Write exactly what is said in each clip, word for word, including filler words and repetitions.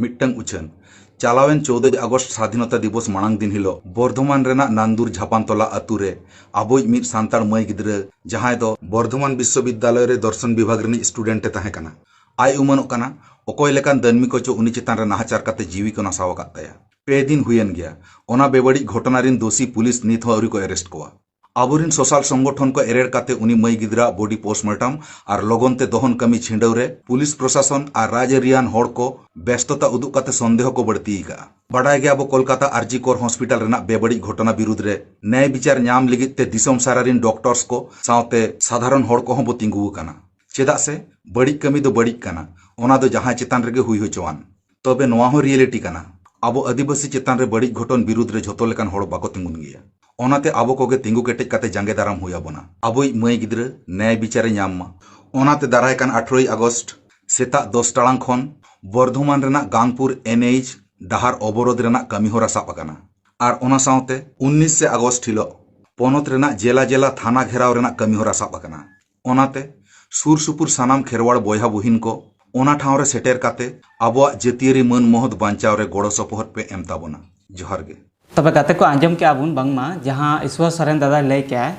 ᱢᱤᱫᱴᱟᱝ ᱩᱪᱷᱟᱹᱱ᱾ ᱪᱟᱞᱟᱣᱮᱱ ᱪᱳᱫᱫᱳᱭ ᱟᱜᱚᱥᱴ ᱥᱟᱫᱷᱤᱱᱚᱛᱟ ᱫᱤᱵᱚᱥ ᱢᱟᱲᱟᱝ ᱫᱤᱱ ᱦᱤᱞᱳᱜ ᱵᱚᱨᱫᱷᱚᱢᱟᱱ ᱨᱮᱱᱟᱜ ᱱᱟᱱᱫᱩᱨ ᱡᱷᱟᱯᱟᱱᱛᱚᱞᱟ ᱟᱛᱩ ᱨᱮ ᱟᱵᱚᱭᱤᱡ ᱢᱤᱫ ᱥᱟᱱᱛᱟᱲ ᱢᱟᱹᱭ ᱜᱤᱫᱽᱨᱟᱹ, ᱡᱟᱦᱟᱸᱭ ᱫᱚ ᱵᱚᱨᱫᱷᱚᱢᱟᱱ ᱵᱤᱥᱥᱚᱵᱤᱫᱽᱫᱟᱞᱚᱭ ᱨᱮ ᱫᱚᱨᱥᱚᱱ ᱵᱤᱵᱷᱟᱜᱽ ᱨᱤᱱᱤᱡ ᱥᱴᱩᱰᱮᱱᱴ ᱮ ᱛᱟᱦᱮᱸ ᱠᱟᱱᱟ, ᱟᱭ ᱩᱢᱟᱹᱱᱚᱜ ᱠᱟᱱᱟ ᱚᱠᱚᱭ ᱞᱮᱠᱟᱱ ᱫᱟᱹᱱᱢᱤ ᱠᱚᱪᱚ ᱩᱱᱤ ᱪᱮᱛᱟᱱ ᱨᱮ ᱱᱟᱦᱟᱪᱟᱨ ᱠᱟᱛᱮ ᱡᱤᱣᱤ ᱠᱚ ᱱᱟᱥᱟᱣ ᱟᱠᱟᱫ ᱛᱟᱭᱟ᱾ ᱯᱮ ᱫᱤᱱ ᱦᱩᱭᱮᱱ ᱜᱮᱭᱟ᱾ ᱚᱱᱟ ᱵᱮᱵᱟᱹᱲᱤᱡ ᱜᱷᱚᱴᱚᱱᱟ ᱨᱤᱱ ᱫᱳᱥᱤ ᱯᱩᱞᱤᱥ ᱱᱤᱛ ᱦᱚᱸ ᱟᱹᱣᱨᱤ ᱠᱚ ᱮᱨᱮᱥᱴ ᱠᱚᱣᱟ᱾ ᱟᱵᱚᱨᱤᱱ ᱥᱳᱥᱟᱞ ᱥᱚᱝᱜᱚᱴᱷᱚᱱ ᱠᱚ ᱮᱨᱮᱲ ᱠᱟᱛᱮ ᱩᱱᱤ ᱢᱟᱹᱭ ᱜᱤᱫᱽᱨᱟᱹᱣᱟᱜ ᱵᱚᱰᱤ ᱯᱳᱥᱴᱢᱚᱨᱴᱚᱢ ᱟᱨ ᱞᱚᱜᱚᱱ ᱛᱮ ᱫᱚᱦᱚᱱ ᱠᱟᱹᱢᱤ ᱪᱷᱤᱸᱰᱟᱹᱣ ᱨᱮ ᱯᱩᱞᱤᱥ ᱯᱨᱚᱥᱟᱥᱚᱱ ᱟᱨ ᱨᱟᱡᱽᱟᱹᱨᱤᱭᱟᱱ ᱦᱚᱲ ᱠᱚ ᱵᱮᱥᱛᱚᱛᱟ ᱩᱫᱩᱜ ᱠᱟᱛᱮ ᱥᱚᱱᱫᱮᱦᱚ ᱠᱚ ᱵᱟᱹᱲᱛᱤ ᱟᱠᱟᱫᱼᱟ᱾ ᱵᱟᱰᱟᱭ ᱜᱮᱭᱟ ᱵᱚ ᱠᱳᱞᱠᱟᱛᱟ ᱟᱨᱡᱤ ᱠᱚᱨ ᱦᱚᱥᱯᱤᱴᱟᱞ ᱨᱮᱱᱟᱜ ᱵᱮᱵᱟᱹᱲᱤᱡ ᱜᱷᱚᱴᱚᱱᱟ ᱵᱤᱨᱩᱫᱽ ᱨᱮ ᱱᱮᱭ ᱵᱤᱪᱟᱨ ᱧᱟᱢ ᱞᱟᱹᱜᱤᱫ ᱛᱮ ᱫᱤᱥᱚᱢ ᱥᱟᱨᱟ ᱨᱤᱱ ᱰᱚᱠᱴᱚᱨᱥ ᱠᱚ ᱥᱟᱶᱛᱮ ᱥᱟᱫᱷᱟᱨᱚᱱ ᱦᱚᱲ ᱠᱚᱦᱚᱸ ᱵᱚ ᱛᱤᱸᱜᱩ ᱟᱠᱟᱱᱟ᱾ ᱪᱮᱫᱟᱜ ᱥᱮ ᱵᱟᱹᱲᱤᱡ ᱠᱟᱹᱢᱤ ᱫᱚ ᱵᱟᱹᱲᱤᱡ ᱠᱟᱱᱟ, ᱚᱱᱟ ᱫᱚ ᱡᱟᱦᱟᱸᱭ ᱪᱮᱛᱟᱱ ᱨᱮᱜᱮ ᱦᱩᱭ ᱦᱚᱪᱚᱣᱟᱱ᱾ ᱛᱚᱵᱮ ᱱᱚᱣᱟ ᱦᱚᱸ ᱨᱤᱭᱮᱞᱤᱴᱤ ᱠᱟᱱᱟ, ᱟᱵᱚ ᱟᱹᱫᱤᱵᱟᱹᱥᱤ ᱪᱮᱛᱟᱱ ᱨᱮ ᱵᱟᱹᱲᱤᱡ ᱜᱷᱚᱴᱚᱱ ᱵᱤᱨᱩᱫᱽ ᱨᱮ ᱡᱷᱚᱛᱚ ᱞᱮᱠᱟᱱ ᱦᱚᱲ ᱵᱟᱠᱚ ᱛᱤᱸᱜᱩᱱ ᱜᱮᱭᱟ᱾ ᱚᱱᱟᱛᱮ ᱟᱵᱚ ᱠᱚᱜᱮ ᱛᱤᱸᱜᱩ ᱠᱮᱴᱮᱡ ᱠᱟᱛᱮ ᱡᱟᱸᱜᱮ ᱫᱟᱨᱟᱢ ᱦᱩᱭ ᱟᱵᱚᱱᱟ᱾ ᱟᱵᱚᱭᱤᱡ ᱢᱟᱹᱭ ᱜᱤᱫᱽᱨᱟᱹ ᱱᱮᱭ ᱵᱤᱪᱟᱨᱮ ᱧᱟᱢ ᱢᱟ᱾ ᱚᱱᱟᱛᱮ ᱫᱟᱨᱟᱭ ᱠᱟᱱ ᱟᱴᱷᱨᱚᱭ ᱟᱜᱚᱥᱴ ᱥᱮᱛᱟᱜ ᱫᱚᱥ ᱴᱟᱲᱟᱝ ᱠᱷᱚᱱ ᱵᱚᱨᱫᱷᱚᱢᱟᱱ ᱨᱮᱱᱟᱜ ᱜᱟᱝᱯᱩᱨ ᱮᱱ ᱮᱭᱤᱪ ᱰᱟᱦᱟᱨ ᱚᱵᱚᱨᱳᱫᱷ ᱨᱮᱱᱟᱜ ᱠᱟᱹᱢᱤᱦᱚᱨᱟ ᱥᱟᱵ ᱟᱠᱟᱱᱟ᱾ ᱟᱨ ᱚᱱᱟ ᱥᱟᱶᱛᱮ ᱩᱱᱤᱥᱮ ᱟᱜᱚᱥᱴ ᱦᱤᱞᱳᱜ ᱯᱚᱱᱚᱛ ᱨᱮᱱᱟᱜ ᱡᱮᱞᱟ ᱡᱮᱞᱟ ᱛᱷᱟᱱᱟ ᱜᱷᱮᱨᱟᱣ ᱨᱮᱱᱟᱜ ᱠᱟᱹᱢᱤᱦᱚᱨᱟ ᱥᱟᱵ ᱟᱠᱟᱱᱟ᱾ ᱚᱱᱟᱛᱮ ᱥᱩᱨ ᱥᱩᱯᱩᱨ ᱥᱟᱱᱟᱢ ᱠᱷᱮᱨᱣᱟᱲ ᱵᱚᱭᱦᱟ ᱵᱩᱦᱤᱱ ᱠᱚ ᱚᱱᱟ ᱴᱷᱟᱶ ᱨᱮ ᱥᱮᱴᱮᱨ ᱠᱟᱛᱮ ᱟᱵᱚᱣᱟᱜ ᱡᱟᱹᱛᱤᱭᱟᱹᱨᱤ ᱢᱟᱹᱱ ᱢᱚᱦᱚᱛ ᱵᱟᱧᱪᱟᱣ ᱨᱮ ᱜᱚᱲᱚ ᱥᱚᱯᱚᱦᱚᱫ ᱯᱮ ᱮᱢ ᱛᱟᱵᱚᱱᱟ᱾ ᱡᱚᱦᱟᱨ ᱜᱮ᱾ ᱛᱚᱵᱮ ᱜᱟᱛᱮ ᱠᱚ, ᱟᱸᱡᱚᱢ ᱠᱮᱜᱼᱟ ᱵᱚᱱ ᱵᱟᱝᱢᱟ ᱡᱟᱦᱟᱸ ᱤᱥᱣᱚᱨ ᱥᱚᱨᱮᱱ ᱫᱟᱫᱟᱭ ᱞᱟᱹᱭ ᱠᱮᱜᱼᱟ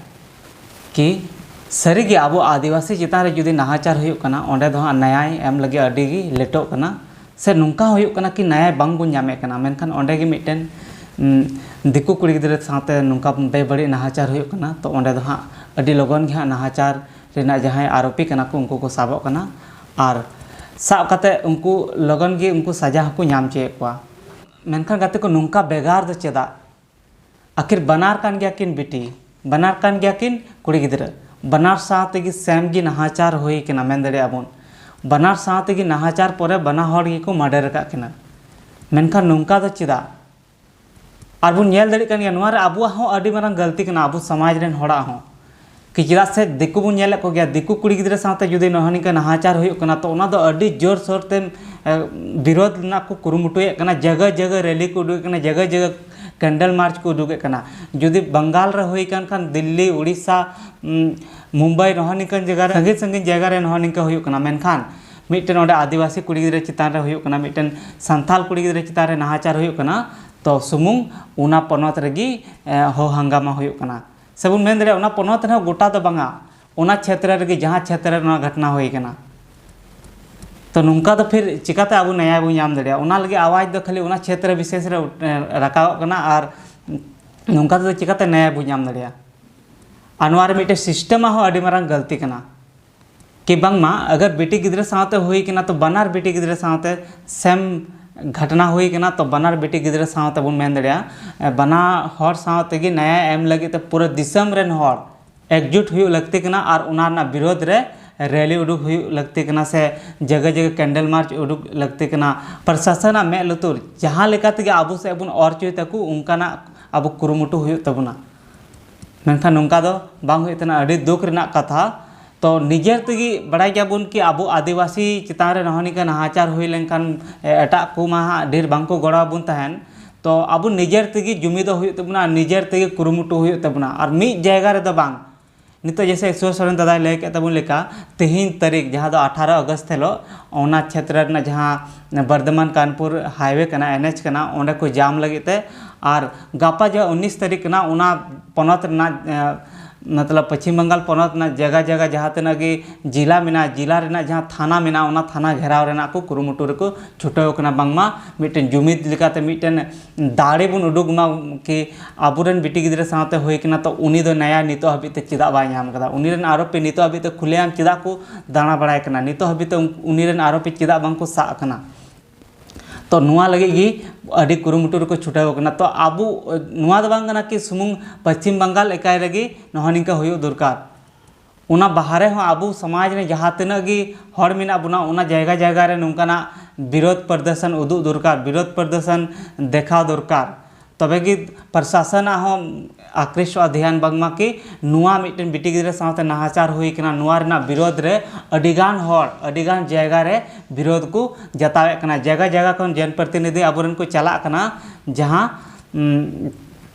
ᱠᱤ ᱥᱟᱹᱨᱤᱜᱮ ᱟᱵᱚ ᱟᱹᱫᱤᱵᱟᱹᱥᱤ ᱪᱮᱛᱟᱱ ᱨᱮ ᱡᱩᱫᱤ ᱱᱟᱦᱟᱪᱟᱨ ᱦᱩᱭᱩᱜ ᱠᱟᱱᱟ, ᱚᱸᱰᱮ ᱫᱚ ᱦᱟᱸᱜ ᱱᱮᱭᱟᱭ ᱮᱢ ᱞᱟᱹᱜᱤᱫ ᱟᱹᱰᱤ ᱜᱮ ᱞᱮᱴᱚᱜ ᱠᱟᱱᱟ᱾ ᱥᱮ ᱱᱚᱝᱠᱟ ᱦᱩᱭᱩᱜ ᱠᱟᱱᱟ ᱠᱤ ᱱᱮᱭᱟᱭ ᱵᱟᱝ ᱵᱚᱱ ᱧᱟᱢᱮᱫ ᱠᱟᱱᱟ, ᱢᱮᱱᱠᱷᱟᱱ ᱚᱸᱰᱮ ᱜᱮ ᱢᱤᱫᱴᱮᱱ, ᱩᱸ, ᱫᱤᱠᱩ ᱠᱩᱲᱤ ᱜᱤᱫᱽᱨᱟᱹ ᱥᱟᱶᱛᱮ ᱱᱚᱝᱠᱟ ᱵᱮᱵᱟᱹᱲᱤᱡ ᱱᱟᱦᱟᱪᱟᱨ ᱦᱩᱭᱩᱜ ᱠᱟᱱᱟ, ᱛᱚ ᱚᱸᱰᱮ ᱫᱚ ᱦᱟᱸᱜ ᱟᱹᱰᱤ ᱞᱚᱜᱚᱱ ᱜᱮ ᱦᱟᱸᱜ ᱱᱟᱦᱟᱪᱟᱨ ᱨᱮᱱᱟᱜ ᱡᱟᱦᱟᱸᱭ ᱟᱨᱳᱯᱤ ᱠᱟᱱᱟ ᱠᱚ, ᱩᱱᱠᱩ ᱠᱚ ᱥᱟᱵᱚᱜ ᱠᱟᱱᱟ᱾ ᱟᱨ ᱥᱟᱵ ᱠᱟᱛᱮ ᱩᱱᱠᱩ ᱞᱚᱜᱚᱱ ᱜᱮ ᱩᱱᱠᱩ ᱥᱟᱡᱟ ᱦᱚᱸᱠᱚ ᱧᱟᱢ ᱦᱚᱪᱚᱭᱮᱫ ᱠᱚᱣᱟ᱾ ᱢᱮᱱᱠᱷᱟᱱ ᱜᱟᱛᱮ ᱠᱚ, ᱱᱚᱝᱠᱟ ᱵᱮᱜᱟᱨ ᱫᱚ ᱪᱮᱫᱟᱜ? ᱟᱹᱠᱷᱤᱨ ᱵᱟᱱᱟᱨ ᱠᱟᱱ ᱜᱮᱭᱟ ᱠᱤᱱ ᱵᱤᱴᱤ, ᱵᱟᱱᱟᱨ ᱠᱟᱱ ᱜᱮᱭᱟ ᱠᱤᱱ ᱠᱩᱲᱤ ᱜᱤᱫᱽᱨᱟᱹ, ᱵᱟᱱᱟᱨ ᱥᱟᱶ ᱛᱮᱜᱮ ᱥᱮᱢ ᱜᱮ ᱱᱟᱦᱟᱪᱟᱨ ᱦᱩᱭ ᱠᱟᱱᱟ, ᱢᱮᱱ ᱫᱟᱲᱮᱭᱟᱜᱼᱟ ᱵᱚᱱ᱾ ᱵᱟᱱᱟᱨ ᱥᱟᱶ ᱛᱮᱜᱮ ᱱᱟᱦᱟᱪᱟᱨ ᱯᱚᱨᱮ ᱵᱟᱱᱟ ᱦᱚᱲ ᱜᱮᱠᱚ ᱢᱟᱨᱰᱟᱨ ᱟᱠᱟᱫ ᱠᱤᱱᱟ᱾ ᱢᱮᱱᱠᱷᱟᱱ ᱱᱚᱝᱠᱟ ᱫᱚ ᱪᱮᱫᱟᱜ? ᱟᱨ ᱵᱚᱱ ᱧᱮᱞ ᱫᱟᱲᱮᱭᱟᱜ ᱠᱟᱱ ᱜᱮᱭᱟ, ᱱᱚᱣᱟ ᱨᱮ ᱟᱵᱚᱣᱟᱜ ᱦᱚᱸ ᱟᱹᱰᱤ ᱢᱟᱨᱟᱝ ᱜᱟᱹᱞᱛᱤ ᱠᱟᱱᱟ, ᱟᱵᱚ ᱥᱚᱢᱟᱡᱽ ᱨᱮᱱ ᱦᱚᱲᱟᱜ ᱦᱚᱸ᱾ ᱠᱤ ᱪᱮᱫᱟᱜ ᱥᱮ ᱫᱤᱠᱩ ᱵᱚᱱ ᱧᱮᱞᱮᱫ ᱠᱚᱜᱮᱭᱟ, ᱫᱤᱠᱩ ᱠᱩᱲᱤ ᱜᱤᱫᱽᱨᱟᱹ ᱥᱟᱶᱛᱮ ᱡᱩᱫᱤ ᱱᱚᱜᱼᱚ ᱱᱤᱝᱠᱟ ᱱᱟᱦᱟᱪᱟᱨ ᱦᱩᱭᱩᱜ ᱠᱟᱱᱟ, ᱛᱚ ᱚᱱᱟ ᱫᱚ ᱟᱹᱰᱤ ᱡᱳᱨ ᱥᱳᱨ ᱛᱮ, ᱮ, ᱵᱤᱨᱳᱫᱷ ᱨᱮᱱᱟᱜ ᱠᱚ ᱠᱩᱨᱩᱢᱩᱴᱩᱭᱮᱫ ᱠᱟᱱᱟ, ᱡᱟᱭᱜᱟ ᱡᱟᱭᱜᱟ ᱨᱮᱞᱤ ᱠᱚ ᱩᱰᱩᱠᱮᱫ ᱠᱟᱱᱟ, ᱡᱟᱭᱜᱟ ᱡᱟᱭᱜᱟ ᱠᱮᱱᱰᱮᱞ ᱢᱟᱨᱪ ᱠᱚ ᱩᱰᱩᱠᱮᱫ ᱠᱟᱱᱟ᱾ ᱡᱩᱫᱤ ᱵᱟᱝᱜᱟᱞ ᱨᱮ ᱦᱩᱭ ᱠᱟᱱ ᱠᱷᱟᱱ, ᱫᱤᱞᱞᱤ, ᱩᱲᱤᱥᱥᱟ, ᱩᱸ, ᱢᱩᱢᱵᱟᱭ, ᱱᱚᱜᱼᱚ ᱱᱤᱝᱠᱟᱱ ᱡᱟᱭᱜᱟ ᱨᱮ, ᱥᱟᱺᱜᱤᱧ ᱥᱟᱺᱜᱤᱧ ᱡᱟᱭᱜᱟ ᱨᱮ ᱱᱚᱜᱼᱚ ᱱᱤᱝᱠᱟ ᱦᱩᱭᱩᱜ ᱠᱟᱱᱟ᱾ ᱢᱮᱱᱠᱷᱟᱱ ᱢᱤᱫᱴᱮᱱ ᱚᱸᱰᱮ ᱟᱹᱫᱤᱵᱟᱹᱥᱤ ᱠᱩᱲᱤ ᱜᱤᱫᱽᱨᱟᱹ ᱪᱮᱛᱟᱱ ᱨᱮ ᱦᱩᱭᱩᱜ ᱠᱟᱱᱟ, ᱢᱤᱫᱴᱮᱱ ᱥᱟᱱᱛᱟᱞ ᱠᱩᱲᱤ ᱜᱤᱫᱽᱨᱟᱹ ᱪᱮᱛᱟᱱ ᱨᱮ ᱱᱟᱦᱟᱪᱟᱨ ᱦᱩᱭᱩᱜ ᱠᱟᱱᱟ, ᱛᱚ ᱥᱩᱢᱩᱝ ᱚᱱᱟ ᱯᱚᱱᱚᱛ ᱨᱮᱜᱮ ᱮ, ᱦᱚ ᱦᱟᱝᱜᱟᱢᱟ ᱦᱩᱭᱩᱜ ᱠᱟᱱᱟ᱾ ᱥᱮᱵᱚᱱ ᱢᱮᱱ ᱫᱟᱲᱮᱭᱟᱜᱼᱟ, ᱚᱱᱟ ᱯᱚᱱᱚᱛ ᱨᱮᱦᱚᱸ ᱜᱚᱴᱟ ᱫᱚ ᱵᱟᱝᱟ, ᱚᱱᱟ ᱪᱷᱮᱛᱨᱚ ᱨᱮᱜᱮ, ᱡᱟᱦᱟᱸ ᱪᱷᱮᱛᱨᱚ ᱨᱮ ᱱᱚᱣᱟ ᱜᱷᱚᱴᱱᱟ ᱦᱩᱭ ᱠᱟᱱᱟ᱾ ᱛᱚ ᱱᱚᱝᱠᱟ ᱫᱚ ᱯᱷᱤᱨ ᱪᱤᱠᱟᱛᱮ ᱟᱵᱚ ᱱᱮᱭᱟᱭ ᱵᱚᱱ ᱧᱟᱢ ᱫᱟᱲᱮᱭᱟᱜᱼᱟ? ᱚᱱᱟ ᱞᱟᱹᱜᱤᱫ ᱟᱣᱟᱡᱽ ᱫᱚ ᱠᱷᱟᱹᱞᱤ ᱚᱱᱟ ᱪᱷᱮᱛᱨᱚ ᱵᱤᱥᱮᱥ ᱨᱮ ᱩ-, ᱮ, ᱨᱟᱠᱟᱵᱚᱜ ᱠᱟᱱᱟ᱾ ᱟᱨ ᱱᱚᱝᱠᱟ ᱛᱮᱫᱚ ᱪᱤᱠᱟᱛᱮ ᱱᱮᱭᱟᱭ ᱵᱚᱱ ᱧᱟᱢ ᱫᱟᱲᱮᱭᱟᱜᱼᱟ? ᱟᱨ ᱱᱚᱣᱟ ᱨᱮ ᱢᱤᱫᱴᱮᱱ ᱥᱤᱥᱴᱮᱢ ᱦᱚᱸ ᱟᱹᱰᱤ ᱢᱟᱨᱟᱝ ᱜᱟᱹᱞᱛᱤ ᱠᱟᱱᱟ᱾ ᱠᱤ ᱵᱟᱝᱢᱟ ᱟᱜᱟᱨ ᱵᱤᱴᱤ ᱜᱤᱫᱽᱨᱟᱹ ᱥᱟᱶᱛᱮ ᱦᱩᱭ ᱠᱟᱱᱟ, ᱛᱚ ᱵᱟᱱᱟᱨ ᱵᱤᱴᱤ ᱜᱤᱫᱽᱨᱟᱹ ᱥᱟᱶᱛᱮ ᱥᱮᱢ ᱜᱷᱚᱴᱱᱟ ᱦᱩᱭ ᱠᱟᱱᱟ, ᱛᱚ ᱵᱟᱱᱟᱨ ᱵᱤᱴᱤ ᱜᱤᱫᱽᱨᱟᱹ ᱥᱟᱶᱛᱮ ᱵᱚᱱ ᱢᱮᱱ ᱫᱟᱲᱮᱭᱟᱜᱼᱟ, ᱮ, ᱵᱟᱱᱟ ᱦᱚᱲ ᱥᱟᱶ ᱛᱮᱜᱮ ᱱᱮᱭᱟᱭ ᱮᱢ ᱞᱟᱹᱜᱤᱫ ᱛᱮ ᱯᱩᱨᱟᱹ ᱫᱤᱥᱚᱢ ᱨᱮᱱ ᱦᱚᱲ ᱮᱠᱡᱩᱴ ᱦᱩᱭᱩᱜ ᱞᱟᱹᱠᱛᱤ ᱠᱟᱱᱟ᱾ ᱟᱨ ᱚᱱᱟ ᱨᱮᱱᱟᱜ ᱵᱤᱨᱳᱫᱷ ᱨᱮ ᱨᱮᱞᱤ ᱩᱰᱩᱠ ᱦᱩᱭᱩᱜ ᱞᱟᱹᱠᱛᱤ ᱠᱟᱱᱟ, ᱥᱮ ᱡᱟᱭᱜᱟ ᱡᱟᱭᱜᱟ ᱠᱮᱱᱰᱮᱞ ᱢᱟᱨᱪ ᱩᱰᱩᱠ ᱞᱟᱹᱠᱛᱤ ᱠᱟᱱᱟ᱾ ᱯᱨᱚᱥᱟᱥᱚᱱᱟᱜ ᱢᱮᱫ ᱞᱩᱛᱩᱨ ᱡᱟᱦᱟᱸ ᱞᱮᱠᱟ ᱛᱮᱜᱮ ᱟᱵᱚ ᱥᱮᱫ ᱵᱚᱱ ᱚᱨ ᱦᱚᱪᱚᱭ ᱛᱟᱠᱚ, ᱚᱱᱠᱟᱱᱟᱜ ᱟᱵᱚ ᱠᱩᱨᱩᱢᱩᱴᱩ ᱦᱩᱭᱩᱜ ᱛᱟᱵᱚᱱᱟ᱾ ᱢᱮᱱᱠᱷᱟᱱ ᱱᱚᱝᱠᱟ ᱫᱚ ᱵᱟᱝ ᱦᱩᱭᱩᱜ ᱠᱟᱱᱟ, ᱟᱹᱰᱤ ᱫᱩᱠ ᱨᱮᱱᱟᱜ ᱠᱟᱛᱷᱟ᱾ ᱛᱚ ᱱᱤᱡᱮᱨ ᱛᱮᱜᱮ ᱵᱟᱲᱟᱭ ᱜᱮᱭᱟᱵᱚᱱ ᱠᱤ ᱟᱵᱚ ᱟᱹᱫᱤᱵᱟᱹᱥᱤ ᱪᱮᱛᱟᱱ ᱨᱮ ᱱᱚᱜᱼᱚ ᱱᱤᱝᱠᱟ ᱱᱟᱦᱟᱪᱟᱨ ᱦᱩᱭ ᱞᱮᱱᱠᱷᱟᱱ, ᱮ, ᱮᱴᱟᱜ ᱠᱚᱢᱟ ᱦᱟᱸᱜ ᱰᱷᱮᱨ ᱵᱟᱝ ᱠᱚ ᱜᱚᱲᱚ ᱟᱵᱚᱱ ᱛᱟᱦᱮᱱ᱾ ᱛᱚ ᱟᱵᱚ ᱱᱤᱡᱮᱨ ᱛᱮᱜᱮ ᱡᱩᱢᱤᱫᱚᱜ ᱦᱩᱭᱩᱜ ᱛᱟᱵᱚᱱᱟ, ᱟᱨ ᱱᱤᱡᱮᱨ ᱛᱮᱜᱮ ᱠᱩᱨᱩᱢᱩᱴᱩ ᱦᱩᱭᱩᱜ ᱛᱟᱵᱚᱱᱟ᱾ ᱟᱨ ᱢᱤᱫ ᱡᱟᱭᱜᱟ ᱨᱮᱫᱚ ᱵᱟᱝ, ᱱᱤᱛᱚᱜ ᱡᱮᱭᱥᱮ ᱤᱥᱣᱚᱨ ᱥᱚᱨᱮᱱ ᱫᱟᱫᱟᱭ ᱞᱟᱹᱭ ᱠᱮᱫ ᱛᱟᱵᱚᱱ ᱞᱮᱠᱟ, ᱛᱮᱦᱮᱧ ᱛᱟᱹᱨᱤᱠᱷ ᱡᱟᱦᱟᱸ ᱫᱚ ᱟᱴᱷᱟᱨᱚ ᱟᱜᱚᱥᱴ ᱦᱤᱞᱳᱜ ᱚᱱᱟ ᱪᱷᱮᱛᱨᱚ ᱨᱮᱱᱟᱜ ᱡᱟᱦᱟᱸ ᱵᱚᱨᱫᱷᱚᱢᱟᱱ ᱠᱟᱱᱯᱩᱨ ᱦᱟᱭᱣᱮ ᱠᱟᱱᱟ, ᱮᱱ ᱮᱪ ᱠᱟᱱᱟ, ᱚᱸᱰᱮ ᱠᱚ ᱡᱟᱢ ᱞᱟᱹᱜᱤᱫ ᱛᱮ᱾ ᱟᱨ ᱜᱟᱯᱟ ᱡᱟᱦᱟᱸ ᱩᱱᱤᱥ ᱛᱟᱹᱨᱤᱠᱷ ᱠᱟᱱᱟ, ᱚᱱᱟ ᱯᱚᱱᱚᱛ ᱨᱮᱱᱟᱜ, ᱮ, ᱢᱚᱛᱞᱚᱵ ᱯᱚᱪᱷᱤᱢ ᱵᱟᱝᱜᱟᱞ ᱯᱚᱱᱚᱛ ᱨᱮᱱᱟᱜ ᱡᱟᱭᱜᱟ ᱡᱟᱭᱜᱟ ᱡᱟᱦᱟᱸ ᱛᱤᱱᱟᱹᱜ ᱜᱮ ᱡᱮᱞᱟ ᱢᱮᱱᱟᱜᱼᱟ, ᱡᱮᱞᱟ ᱨᱮᱱᱟᱜ ᱡᱟᱦᱟᱸ ᱛᱷᱟᱱᱟ ᱢᱮᱱᱟᱜᱼᱟ, ᱚᱱᱟ ᱛᱷᱟᱱᱟ ᱜᱷᱮᱨᱟᱣ ᱨᱮᱱᱟᱜ ᱠᱚ ᱠᱩᱨᱩᱢᱩᱴᱩ ᱨᱮᱠᱚ ᱪᱷᱩᱴᱟᱹᱣ ᱠᱟᱱᱟ᱾ ᱵᱟᱝᱢᱟ ᱢᱤᱫᱴᱮᱱ ᱡᱩᱢᱤᱫ ᱞᱮᱠᱟᱛᱮ ᱢᱤᱫᱴᱮᱱ ᱫᱟᱲᱮ ᱵᱚᱱ ᱩᱰᱩᱠ ᱢᱟ ᱠᱤ ᱟᱵᱚᱨᱮᱱ ᱵᱤᱴᱤ ᱜᱤᱫᱽᱨᱟᱹ ᱥᱟᱶᱛᱮ ᱦᱩᱭ ᱠᱟᱱᱟ, ᱛᱚ ᱩᱱᱤ ᱫᱚ ᱱᱮᱭᱟ ᱱᱤᱛᱚᱜ ᱦᱟᱹᱵᱤᱡ ᱛᱮ ᱪᱮᱫᱟᱜ ᱵᱟᱭ ᱧᱟᱢ ᱠᱟᱫᱟ? ᱩᱱᱤ ᱨᱮᱱ ᱟᱨᱚᱯᱤ ᱱᱤᱛᱚᱜ ᱦᱟᱹᱵᱤᱡ ᱛᱮ ᱠᱷᱩᱞᱮᱟᱢ ᱪᱮᱫᱟᱜ ᱠᱚ ᱫᱟᱬᱟ ᱵᱟᱲᱟᱭ ᱠᱟᱱᱟ? ᱱᱤᱛᱚᱜ ᱦᱟᱹᱵᱤᱡ ᱛᱮ ᱩᱱ-, ᱩᱱᱤ ᱨᱮᱱ ᱟᱨᱚᱯᱤ ᱪᱮᱫᱟᱜ ᱵᱟᱝ ᱠᱚ ᱥᱟᱵ ᱠᱟᱱᱟ? ᱛᱚ ᱱᱚᱣᱟ ᱞᱟᱹᱜᱤᱫ ᱜᱮ ᱟᱹᱰᱤ ᱠᱩᱨᱩᱢᱩᱴᱩ ᱨᱮᱠᱚ ᱪᱷᱩᱴᱟᱹᱣ ᱠᱟᱱᱟ᱾ ᱛᱚ ᱟᱵᱚ, ᱱᱚᱣᱟ ᱫᱚ ᱵᱟᱝ ᱠᱟᱱᱟ ᱠᱤ ᱥᱩᱢᱩᱝ ᱯᱚᱪᱷᱤᱢ ᱵᱟᱝᱜᱟᱞ ᱮᱠᱟᱭ ᱨᱮᱜᱮ ᱱᱚᱜᱼᱚ ᱱᱤᱝᱠᱟ ᱦᱩᱭᱩᱜ ᱫᱚᱨᱠᱟᱨ᱾ ᱚᱱᱟ ᱵᱟᱦᱨᱮ ᱦᱚᱸ ᱟᱵᱚ ᱥᱚᱢᱟᱡᱽ ᱨᱮ ᱡᱟᱦᱟᱸ ᱛᱤᱱᱟᱹᱜ ᱜᱮ ᱦᱚᱲ ᱢᱮᱱᱟᱜ ᱵᱚᱱᱟ, ᱚᱱᱟ ᱡᱟᱭᱜᱟ ᱡᱟᱭᱜᱟ ᱨᱮ ᱱᱚᱝᱠᱟᱱᱟᱜ ᱵᱤᱨᱳᱫᱷ ᱯᱨᱚᱫᱚᱨᱥᱚᱱ ᱩᱫᱩᱜ ᱫᱚᱨᱠᱟᱨ, ᱵᱤᱨᱳᱫᱷ ᱯᱨᱚᱫᱚᱨᱥᱚᱱ ᱫᱮᱠᱷᱟᱣ ᱫᱚᱨᱠᱟᱨ᱾ ᱛᱚᱵᱮ ᱜᱮ ᱯᱨᱚᱥᱟᱥᱚᱱᱟᱜ ᱦᱚᱸ ᱟᱠᱨᱤᱥᱴᱚᱜᱼᱟ ᱫᱷᱮᱭᱟᱱ, ᱵᱟᱝᱢᱟ ᱠᱤ ᱱᱚᱣᱟ ᱢᱤᱫᱴᱮᱱ ᱵᱤᱴᱤ ᱜᱤᱫᱽᱨᱟᱹ ᱥᱟᱶᱛᱮ ᱱᱟᱦᱟᱪᱟᱨ ᱦᱩᱭ ᱠᱟᱱᱟ, ᱱᱚᱣᱟ ᱨᱮᱱᱟᱜ ᱵᱤᱨᱳᱫᱷ ᱨᱮ ᱟᱹᱰᱤᱜᱟᱱ ᱦᱚᱲ ᱟᱹᱰᱤᱜᱟᱱ ᱡᱟᱭᱜᱟ ᱨᱮ ᱵᱤᱨᱳᱫᱷ ᱠᱚ ᱡᱟᱛᱟᱣᱮᱫ ᱠᱟᱱᱟ᱾ ᱡᱟᱭᱜᱟ ᱡᱟᱭᱜᱟ ᱠᱷᱚᱱ ᱡᱚᱱᱯᱨᱚᱛᱤᱱᱤᱫᱷᱤ ᱟᱵᱚᱨᱮᱱ ᱠᱚ ᱪᱟᱞᱟᱜ ᱠᱟᱱᱟ, ᱡᱟᱦᱟᱸ, ᱩᱢ,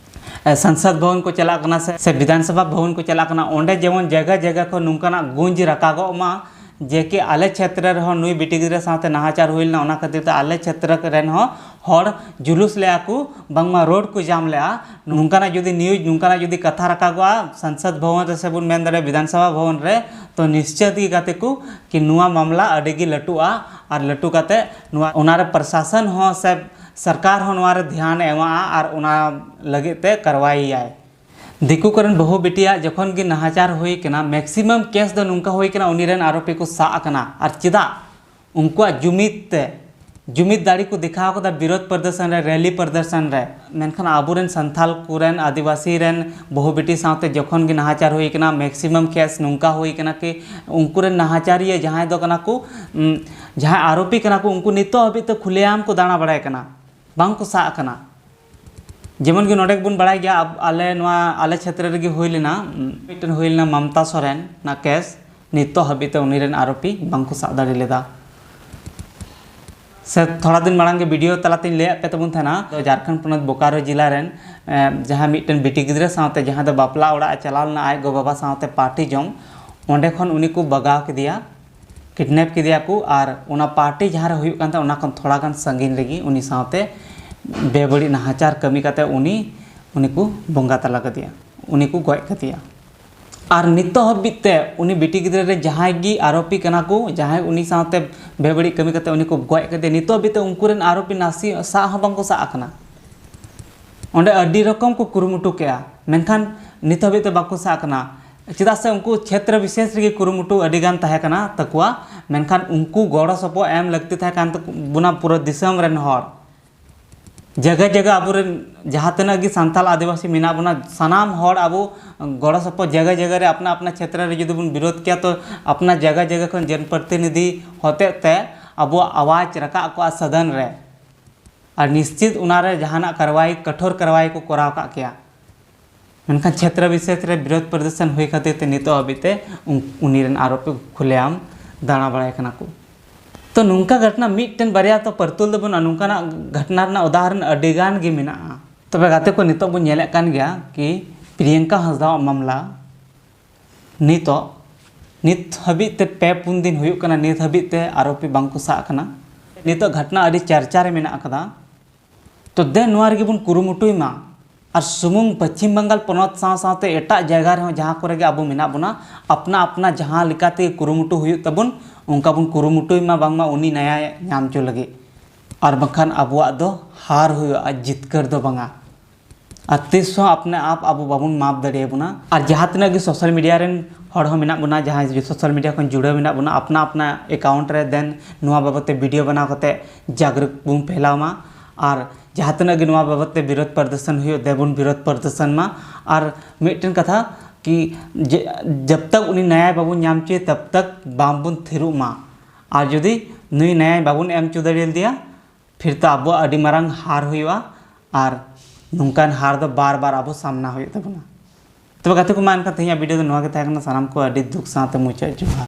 ᱮ, ᱥᱚᱝᱥᱚᱫ ᱵᱷᱚᱵᱚᱱ ᱠᱚ ᱪᱟᱞᱟᱜ ᱠᱟᱱᱟ ᱥᱮ, ᱥᱮ ᱵᱤᱫᱷᱟᱱ ᱥᱚᱵᱷᱟ ᱵᱷᱚᱵᱚᱱ ᱠᱚ ᱪᱟᱞᱟᱜ ᱠᱟᱱᱟ, ᱚᱸᱰᱮ ᱡᱮᱢᱚᱱ ᱡᱟᱭᱜᱟ ᱡᱟᱭᱜᱟ ᱠᱷᱚᱱ ᱱᱚᱝᱠᱟᱱᱟᱜ ᱜᱩᱸᱡ ᱨᱟᱠᱟᱵᱚᱜ ᱢᱟ, ᱡᱮ ᱠᱤ ᱟᱞᱮ ᱪᱷᱮᱛᱨᱚ ᱨᱮᱦᱚᱸ ᱱᱩᱭ ᱵᱤᱴᱤ ᱜᱤᱫᱽᱨᱟᱹ ᱥᱟᱶᱛᱮ ᱱᱟᱦᱟᱪᱟᱨ ᱦᱩᱭ ᱞᱮᱱᱟ, ᱚᱱᱟ ᱠᱷᱟᱹᱛᱤᱨ ᱛᱮ ᱟᱞᱮ ᱪᱷᱮᱛᱨᱚ ᱨᱮᱱ ᱦᱚᱸ ᱦᱚᱲ ᱡᱩᱞᱩᱥ ᱞᱮᱜᱼᱟ ᱠᱚ, ᱵᱟᱝᱢᱟ ᱨᱳᱰ ᱠᱚ ᱡᱟᱢ ᱞᱮᱜᱼᱟ᱾ ᱱᱚᱝᱠᱟᱱᱟᱜ ᱡᱩᱫᱤ ᱱᱤᱭᱩᱡᱽ, ᱱᱚᱝᱠᱟᱱᱟᱜ ᱡᱩᱫᱤ ᱠᱟᱛᱷᱟ ᱨᱟᱠᱟᱵᱚᱜᱼᱟ ᱥᱚᱝᱥᱚᱫ ᱵᱷᱚᱵᱚᱱ ᱨᱮ ᱥᱮ ᱵᱚᱱ ᱢᱮᱱ ᱫᱟᱲᱮᱭᱟᱜᱼᱟ ᱵᱤᱫᱷᱟᱱ ᱥᱚᱵᱷᱟ ᱵᱷᱚᱵᱚᱱ ᱨᱮ, ᱛᱚ ᱱᱤᱥᱪᱤᱛ ᱜᱮ ᱜᱟᱛᱮ ᱠᱚ ᱠᱤ ᱱᱚᱣᱟ ᱢᱟᱢᱞᱟ ᱟᱹᱰᱤ ᱜᱮ ᱞᱟᱹᱴᱩᱜᱼᱟ᱾ ᱟᱨ ᱞᱟᱹᱴᱩ ᱠᱟᱛᱮ ᱱᱚᱣᱟ, ᱚᱱᱟ ᱨᱮ ᱯᱨᱚᱥᱟᱥᱚᱱ ᱦᱚᱸ ᱥᱮ ᱥᱚᱨᱠᱟᱨ ᱦᱚᱸ ᱱᱚᱣᱟ ᱨᱮ ᱫᱷᱮᱭᱟᱱ ᱮ ᱮᱢᱟᱜᱼᱟ ᱟᱨ ᱚᱱᱟ ᱞᱟᱹᱜᱤᱫ ᱛᱮ ᱠᱟᱨᱣᱟᱭ ᱭᱟᱭ᱾ ᱫᱤᱠᱩ ᱠᱚᱨᱮᱱ ᱵᱟᱹᱦᱩ ᱵᱤᱴᱤᱭᱟᱜ ᱡᱚᱠᱷᱚᱱ ᱜᱮ ᱱᱟᱦᱟᱪᱟᱨ ᱦᱩᱭ ᱠᱟᱱᱟ, ᱢᱮᱠᱥᱤᱢᱟᱢ ᱠᱮᱥ ᱫᱚ ᱱᱚᱝᱠᱟ ᱦᱩᱭ ᱠᱟᱱᱟ, ᱩᱱᱤ ᱨᱮᱱ ᱟᱨᱳᱯᱤ ᱠᱚ ᱥᱟᱵ ᱟᱠᱟᱱᱟ᱾ ᱟᱨ ᱪᱮᱫᱟᱜ? ᱩᱱᱠᱩᱣᱟᱜ ᱡᱩᱢᱤᱫ ᱛᱮ, ᱡᱩᱢᱤᱫ ᱫᱟᱲᱮ ᱠᱚ ᱫᱮᱠᱷᱟᱣ ᱠᱟᱫᱟ ᱵᱤᱨᱳᱫᱷ ᱯᱨᱚᱫᱚᱨᱥᱚᱱ ᱨᱮ, ᱨᱮᱞᱤ ᱯᱨᱚᱫᱚᱨᱥᱚᱱ ᱨᱮ᱾ ᱢᱮᱱᱠᱷᱟᱱ ᱟᱵᱚᱨᱮᱱ ᱥᱟᱱᱛᱟᱞ ᱠᱚᱨᱮᱱ, ᱟᱹᱫᱤᱵᱟᱹᱥᱤ ᱨᱮᱱ ᱵᱟᱹᱦᱩ ᱵᱤᱴᱤ ᱥᱟᱶᱛᱮ ᱡᱚᱠᱷᱚᱱ ᱜᱮ ᱱᱟᱦᱟᱪᱟᱨ ᱦᱩᱭ ᱠᱟᱱᱟ, ᱢᱮᱠᱥᱤᱢᱟᱢ ᱠᱮᱥ ᱱᱚᱝᱠᱟ ᱦᱩᱭ ᱠᱟᱱᱟ ᱠᱤ ᱩᱱᱠᱩ ᱨᱮᱱ ᱱᱟᱦᱟᱪᱟᱨᱤᱭᱟᱹ ᱡᱟᱦᱟᱸᱭ ᱫᱚ ᱠᱟᱱᱟ ᱠᱚ, ᱩᱢ, ᱡᱟᱦᱟᱸᱭ ᱟᱨᱳᱯᱤ ᱠᱟᱱᱟ ᱠᱚ, ᱩᱱᱠᱩ ᱱᱤᱛᱚᱜ ᱦᱟᱹᱵᱤᱡ ᱛᱮ ᱠᱷᱩᱞᱮᱟᱢ ᱠᱚ ᱫᱟᱬᱟ ᱵᱟᱲᱟᱭ ᱠᱟᱱᱟ, ᱵᱟᱝ ᱠᱚ ᱥᱟᱵ ᱟᱠᱟᱱᱟ᱾ ᱡᱮᱢᱚᱱ ᱜᱮ ᱱᱚᱰᱮ ᱵᱚᱱ ᱵᱟᱲᱟᱭ ᱜᱮᱭᱟ, ᱟᱵ-, ᱟᱞᱮ ᱱᱚᱣᱟ ᱟᱞᱮ ᱪᱷᱮᱛᱨᱚ ᱨᱮᱜᱮ ᱦᱩᱭ ᱞᱮᱱᱟ, ᱩᱢ, ᱢᱤᱫᱴᱮᱱ ᱦᱩᱭ ᱞᱮᱱᱟ ᱢᱟᱢᱛᱟ ᱥᱚᱨᱮᱱ ᱨᱮᱱᱟᱜ ᱠᱮᱥ, ᱱᱤᱛᱚᱜ ᱦᱟᱹᱵᱤᱡ ᱛᱮ ᱩᱱᱤ ᱨᱮᱱ ᱟᱨᱳᱯᱤ ᱵᱟᱝ ᱠᱚ ᱥᱟᱵ ᱫᱟᱲᱮ ᱞᱮᱫᱟ᱾ ᱥᱮ ᱛᱷᱚᱲᱟ ᱫᱤᱱ ᱢᱟᱲᱟᱝ ᱜᱮ ᱵᱷᱤᱰᱤᱭᱳ ᱛᱟᱞᱟᱛᱤᱧ ᱞᱟᱹᱭᱟᱫ ᱯᱮ ᱛᱟᱵᱚᱱ ᱛᱟᱦᱮᱱᱟ, ᱛᱚ ᱡᱷᱟᱨᱠᱷᱚᱸᱰ ᱯᱚᱱᱚᱛ ᱵᱳᱠᱟᱨᱳ ᱡᱮᱞᱟ ᱨᱮᱱ, ᱮ, ᱡᱟᱦᱟᱸ ᱢᱤᱫᱴᱮᱱ ᱵᱤᱴᱤ ᱜᱤᱫᱽᱨᱟᱹ ᱥᱟᱶᱛᱮ ᱡᱟᱦᱟᱸ ᱫᱚ ᱵᱟᱯᱞᱟ ᱚᱲᱟᱜ ᱮ ᱪᱟᱞᱟᱣ ᱞᱮᱱᱟ ᱟᱡ ᱜᱚ-ᱵᱟᱵᱟ ᱥᱟᱶᱛᱮ ᱯᱟᱨᱴᱤ ᱡᱚᱢ, ᱚᱸᱰᱮ ᱠᱷᱚᱱ ᱩᱱᱤ ᱠᱚ ᱵᱟᱜᱟᱣ ᱠᱮᱫᱮᱭᱟ, ᱠᱤᱰᱱᱮᱯ ᱠᱮᱫᱮᱭᱟ ᱠᱚ ᱟᱨ ᱚᱱᱟ ᱯᱟᱨᱴᱤ ᱡᱟᱦᱟᱸ ᱨᱮ ᱦᱩᱭᱩᱜ ᱠᱟᱱ ᱛᱟᱦᱮᱸ ᱚᱱᱟ ᱠᱷᱚᱱ ᱛᱷᱚᱲᱟ ᱜᱟᱱ ᱥᱟᱺᱜᱤᱧ ᱨᱮᱜᱮ ᱩᱱᱤ ᱥᱟᱶᱛᱮ ᱵᱮᱵᱟᱹᱲᱤᱡ ᱱᱟᱦᱟᱪᱟᱨ ᱠᱟᱹᱢᱤ ᱠᱟᱛᱮ ᱩᱱᱤ, ᱩᱱᱤ ᱠᱚ ᱵᱚᱸᱜᱟ ᱛᱟᱞᱟ ᱠᱮᱫᱮᱭᱟ, ᱩᱱᱤ ᱠᱚ ᱜᱚᱡ ᱠᱮᱫᱮᱭᱟ᱾ ᱟᱨ ᱱᱤᱛᱚᱜ ᱦᱟᱹᱵᱤᱡ ᱛᱮ ᱩᱱᱤ ᱵᱤᱴᱤ ᱜᱤᱫᱽᱨᱟᱹ ᱨᱮ ᱡᱟᱦᱟᱸᱭ ᱜᱮ ᱟᱨᱳᱯᱤ ᱠᱟᱱᱟ ᱠᱚ, ᱡᱟᱦᱟᱸᱭ ᱩᱱᱤ ᱥᱟᱶᱛᱮ ᱵᱮᱵᱟᱹᱲᱤᱡ ᱠᱟᱹᱢᱤ ᱠᱟᱛᱮ ᱩᱱᱤ ᱠᱚ ᱜᱚᱡ ᱠᱮᱫᱮᱭᱟ, ᱱᱤᱛᱚᱜ ᱦᱟᱹᱵᱤᱡ ᱛᱮ ᱩᱱᱠᱩ ᱨᱮᱱ ᱟᱨᱳᱯᱤ ᱱᱟᱥᱮ ᱥᱟᱵ ᱦᱚᱸ ᱵᱟᱝ ᱠᱚ ᱥᱟᱵ ᱟᱠᱟᱱᱟ᱾ ᱚᱸᱰᱮ ᱟᱹᱰᱤ ᱨᱚᱠᱚᱢ ᱠᱚ ᱠᱩᱨᱩᱢᱩᱴᱩ ᱠᱮᱜᱼᱟ, ᱢᱮᱱᱠᱷᱟᱱ ᱱᱤᱛ ᱦᱟᱹᱵᱤᱡ ᱛᱮ ᱵᱟᱠᱚ ᱥᱟᱵ ᱟᱠᱟᱱᱟ᱾ ᱪᱮᱫᱟᱜ ᱥᱮ ᱩᱱᱠᱩ ᱪᱷᱮᱛᱨᱚ ᱵᱤᱥᱮᱥ ᱨᱮᱜᱮ ᱠᱩᱨᱩᱢᱩᱴᱩ ᱟᱹᱰᱤ ᱜᱟᱱ ᱛᱟᱦᱮᱸ ᱠᱟᱱᱟ ᱛᱟᱠᱚᱣᱟ, ᱢᱮᱱᱠᱷᱟᱱ ᱩᱱᱠᱩ ᱜᱚᱲᱚ ᱥᱚᱯᱚᱦᱚᱫ ᱮᱢ ᱞᱟᱹᱠᱛᱤ ᱛᱟᱦᱮᱸ ᱠᱟᱱ ᱛᱟᱵᱚᱱᱟ ᱯᱩᱨᱟᱹ ᱫᱤᱥᱚᱢ ᱨᱮᱱ ᱦᱚᱲ᱾ ᱡᱟᱭᱜᱟ ᱡᱟᱭᱜᱟ ᱟᱵᱚᱨᱮᱱ ᱡᱟᱦᱟᱸ ᱛᱤᱱᱟᱹᱜ ᱜᱮ ᱥᱟᱱᱛᱟᱲ ᱟᱹᱫᱤᱵᱟᱹᱥᱤ ᱢᱮᱱᱟᱜ ᱵᱚᱱᱟ, ᱥᱟᱱᱟᱢ ᱦᱚᱲ ᱟᱵᱚ ᱜᱚᱲᱚ ᱥᱚᱯᱚᱦᱚᱫ ᱡᱟᱭᱜᱟ ᱡᱟᱭᱜᱟ ᱨᱮ ᱟᱯᱱᱟ ᱟᱯᱱᱟ ᱪᱷᱮᱛᱨᱚ ᱨᱮ ᱡᱩᱫᱤ ᱵᱚᱱ ᱵᱤᱨᱳᱫᱷ ᱠᱮᱭᱟ, ᱛᱚ ᱟᱯᱱᱟ ᱡᱟᱭᱜᱟ ᱡᱟᱭᱜᱟ ᱠᱷᱚᱱ ᱡᱚᱱᱯᱨᱚᱛᱤᱱᱤᱫᱷᱤ ᱦᱚᱛᱮᱡ ᱛᱮ ᱟᱵᱚᱣᱟᱜ ᱟᱣᱟᱡᱽ ᱨᱟᱠᱟᱵ ᱠᱚᱜᱼᱟ ᱥᱚᱫᱚᱱ ᱨᱮ᱾ ᱟᱨ ᱱᱤᱥᱪᱤᱛ ᱚᱱᱟᱨᱮ ᱡᱟᱦᱟᱱᱟᱜ ᱠᱟᱨᱣᱟᱭ, ᱠᱚᱴᱷᱳᱨ ᱠᱟᱨᱣᱟᱭ ᱠᱚ ᱠᱚᱨᱟᱣ ᱠᱟᱜ ᱠᱮᱭᱟ᱾ ᱢᱮᱱᱠᱷᱟᱱ ᱪᱷᱮᱛᱨᱚ ᱵᱤᱥᱮᱥ ᱨᱮ ᱵᱤᱨᱳᱫᱷ ᱯᱨᱚᱫᱚᱨᱥᱚᱱ ᱦᱩᱭ ᱠᱷᱟᱹᱛᱤᱨ ᱛᱮ ᱱᱤᱛᱚᱜ ᱦᱟᱹᱵᱤᱡ ᱛᱮ ᱩᱱ-, ᱩᱱᱤ ᱨᱮᱱ ᱟᱨᱳᱯᱤ ᱠᱷᱩᱞᱮᱟᱢ ᱫᱟᱬᱟ ᱵᱟᱲᱟᱭ ᱠᱟᱱᱟ ᱠᱚ᱾ ᱛᱚ ᱱᱚᱝᱠᱟ ᱜᱷᱚᱴᱱᱟ ᱢᱤᱫᱴᱮᱱ ᱵᱟᱨᱭᱟ ᱛᱚ ᱯᱟᱹᱨᱛᱩᱞ ᱫᱚ ᱵᱟᱹᱱᱩᱜᱼᱟ, ᱱᱚᱝᱠᱟᱱᱟᱜ ᱜᱷᱚᱴᱱᱟ ᱨᱮᱱᱟᱜ ᱩᱫᱟᱦᱚᱨᱚᱱ ᱟᱹᱰᱤ ᱜᱟᱱ ᱜᱮ ᱢᱮᱱᱟᱜᱼᱟ᱾ ᱛᱚᱵᱮ ᱜᱟᱛᱮ ᱠᱚ, ᱱᱤᱛᱚᱜ ᱵᱚᱱ ᱧᱮᱞᱮᱫ ᱠᱟᱱ ᱜᱮᱭᱟ ᱠᱤ ᱯᱨᱤᱭᱟᱝᱠᱟ ᱦᱟᱸᱥᱫᱟᱣᱟᱜ ᱢᱟᱢᱞᱟ ᱱᱤᱛᱚᱜ ᱱᱤᱛ ᱦᱟᱹᱵᱤᱡ ᱛᱮ ᱯᱮ ᱯᱩᱱ ᱫᱤᱱ ᱦᱩᱭᱩᱜ ᱠᱟᱱᱟ, ᱱᱤᱛ ᱦᱟᱹᱵᱤᱡ ᱛᱮ ᱟᱨᱳᱯᱤ ᱵᱟᱝ ᱠᱚ ᱥᱟᱵ ᱟᱠᱟᱱᱟ᱾ ᱱᱤᱛᱚᱜ ᱜᱷᱚᱴᱱᱟ ᱟᱹᱰᱤ ᱪᱟᱨᱪᱟ ᱨᱮ ᱢᱮᱱᱟᱜ ᱟᱠᱟᱫᱟ᱾ ᱛᱚ ᱫᱮᱱ ᱱᱚᱣᱟ ᱨᱮᱜᱮ ᱵᱚᱱ ᱠᱩᱨᱩᱢᱩᱴᱩᱭ ᱢᱟ᱾ ᱟᱨ ᱥᱩᱢᱩᱝ ᱯᱚᱪᱷᱤᱢ ᱵᱟᱝᱜᱟᱞ ᱯᱚᱱᱚᱛ ᱥᱟᱶ ᱥᱟᱶᱛᱮ ᱮᱴᱟᱜ ᱡᱟᱭᱜᱟ ᱨᱮᱦᱚᱸ ᱡᱟᱦᱟᱸ ᱠᱚᱨᱮ ᱜᱮ ᱟᱵᱚ ᱢᱮᱱᱟᱜ ᱵᱚᱱᱟ, ᱟᱯᱱᱟ ᱟᱯᱱᱟ ᱡᱟᱦᱟᱸ ᱞᱮᱠᱟᱛᱮ ᱠᱩᱨᱩᱢᱩᱴᱩ ᱦᱩᱭᱩᱜ ᱛᱟᱵᱚᱱ, ᱚᱱᱠᱟ ᱵᱚᱱ ᱠᱩᱨᱩᱢᱩᱴᱩᱭ ᱢᱟ ᱵᱟᱝᱢᱟ ᱩᱱᱤ ᱱᱟᱭᱟᱭ ᱧᱟᱢ ᱦᱚᱪᱚ ᱞᱟᱹᱜᱤᱫ᱾ ᱟᱨ ᱵᱟᱝᱠᱷᱟᱱ ᱟᱵᱚᱣᱟᱜ ᱫᱚ ᱦᱟᱨ ᱦᱩᱭᱩᱜᱼᱟ, ᱡᱤᱛᱠᱟᱹᱨ ᱫᱚ ᱵᱟᱝᱟ᱾ ᱟᱨ ᱛᱤᱥ ᱦᱚᱸ ᱟᱯᱱᱮ ᱟᱯ ᱟᱵᱚ ᱵᱟᱵᱚᱱ ᱢᱟᱯ ᱫᱟᱲᱮᱭᱟᱵᱚᱱᱟ᱾ ᱟᱨ ᱡᱟᱦᱟᱸ ᱛᱤᱱᱟᱹᱜ ᱜᱮ ᱥᱳᱥᱟᱞ ᱢᱤᱰᱤᱭᱟ ᱨᱮᱱ ᱦᱚᱲ ᱦᱚᱸ ᱢᱮᱱᱟᱜ ᱵᱚᱱᱟ, ᱡᱟᱦᱟᱸᱭ ᱥᱳᱥᱟᱞ ᱢᱤᱰᱤᱭᱟ ᱠᱷᱚᱱ ᱡᱩᱲᱟᱹᱣ ᱢᱮᱱᱟᱜ ᱵᱚᱱᱟ, ᱟᱯᱱᱟ ᱟᱯᱱᱟ ᱮᱠᱟᱣᱩᱱᱴ ᱨᱮ ᱫᱮᱱ ᱱᱚᱣᱟ ᱵᱟᱵᱚᱫ ᱛᱮ ᱵᱷᱤᱰᱤᱭᱳ ᱵᱮᱱᱟᱣ ᱠᱟᱛᱮ ᱡᱟᱜᱽᱨᱩᱠ ᱵᱚᱱ ᱯᱷᱮᱞᱟᱣ ᱢᱟ᱾ ᱟᱨ ᱡᱟᱦᱟᱸ ᱛᱤᱱᱟᱹᱜ ᱜᱮ ᱱᱚᱣᱟ ᱵᱟᱵᱚᱫ ᱛᱮ ᱵᱤᱨᱳᱫ ᱯᱨᱚᱫᱚᱨᱥᱚᱱ ᱦᱩᱭᱩᱜ, ᱫᱮᱵᱚᱱ ᱵᱤᱨᱳᱫ ᱯᱨᱚᱫᱚᱨᱥᱚᱱ ᱢᱟ᱾ ᱟᱨ ᱢᱤᱫᱴᱮᱱ ᱠᱟᱛᱷᱟ ᱠᱤ, ᱡᱮ ᱡᱟᱵ ᱛᱟᱠ ᱩᱱᱤ ᱱᱟᱭᱟᱭ ᱵᱟᱵᱚᱱ ᱧᱟᱢ ᱦᱚᱪᱚᱭᱮ, ᱛᱟᱵ ᱛᱟᱠ ᱵᱟᱝᱵᱚᱱ ᱛᱷᱤᱨᱚᱜ ᱢᱟ᱾ ᱟᱨ ᱡᱩᱫᱤ ᱱᱩᱭ ᱱᱟᱭᱟᱭ ᱵᱟᱵᱚᱱ ᱮᱢ ᱦᱚᱪᱚ ᱫᱟᱲᱮᱭᱟᱫᱮᱭᱟ, ᱯᱷᱤᱨ ᱛᱚ ᱟᱵᱚᱣᱟᱜ ᱟᱹᱰᱤ ᱢᱟᱨᱟᱝ ᱦᱟᱨ ᱦᱩᱭᱩᱜᱼᱟ᱾ ᱟᱨ ᱱᱚᱝᱠᱟᱱ ᱦᱟᱨ ᱫᱚ ᱵᱟᱨ ᱵᱟᱨ ᱟᱵᱚ ᱥᱟᱢᱱᱟ ᱦᱩᱭᱩᱜ ᱛᱟᱵᱚᱱᱟ᱾ ᱛᱚᱵᱮ ᱜᱟᱛᱮ ᱠᱚ ᱢᱟ, ᱮᱱᱠᱷᱟᱱ ᱛᱮᱦᱮᱧᱟᱜ ᱵᱷᱤᱰᱤᱭᱳ ᱫᱚ ᱱᱚᱣᱟ ᱜᱮ ᱛᱟᱦᱮᱸ ᱠᱟᱱᱟ᱾ ᱥᱟᱱᱟᱢ ᱠᱚ ᱟᱹᱰᱤ ᱫᱩᱠ ᱥᱟᱶᱛᱮ ᱢᱩᱪᱟᱹᱫ ᱡᱚᱦᱟᱨ᱾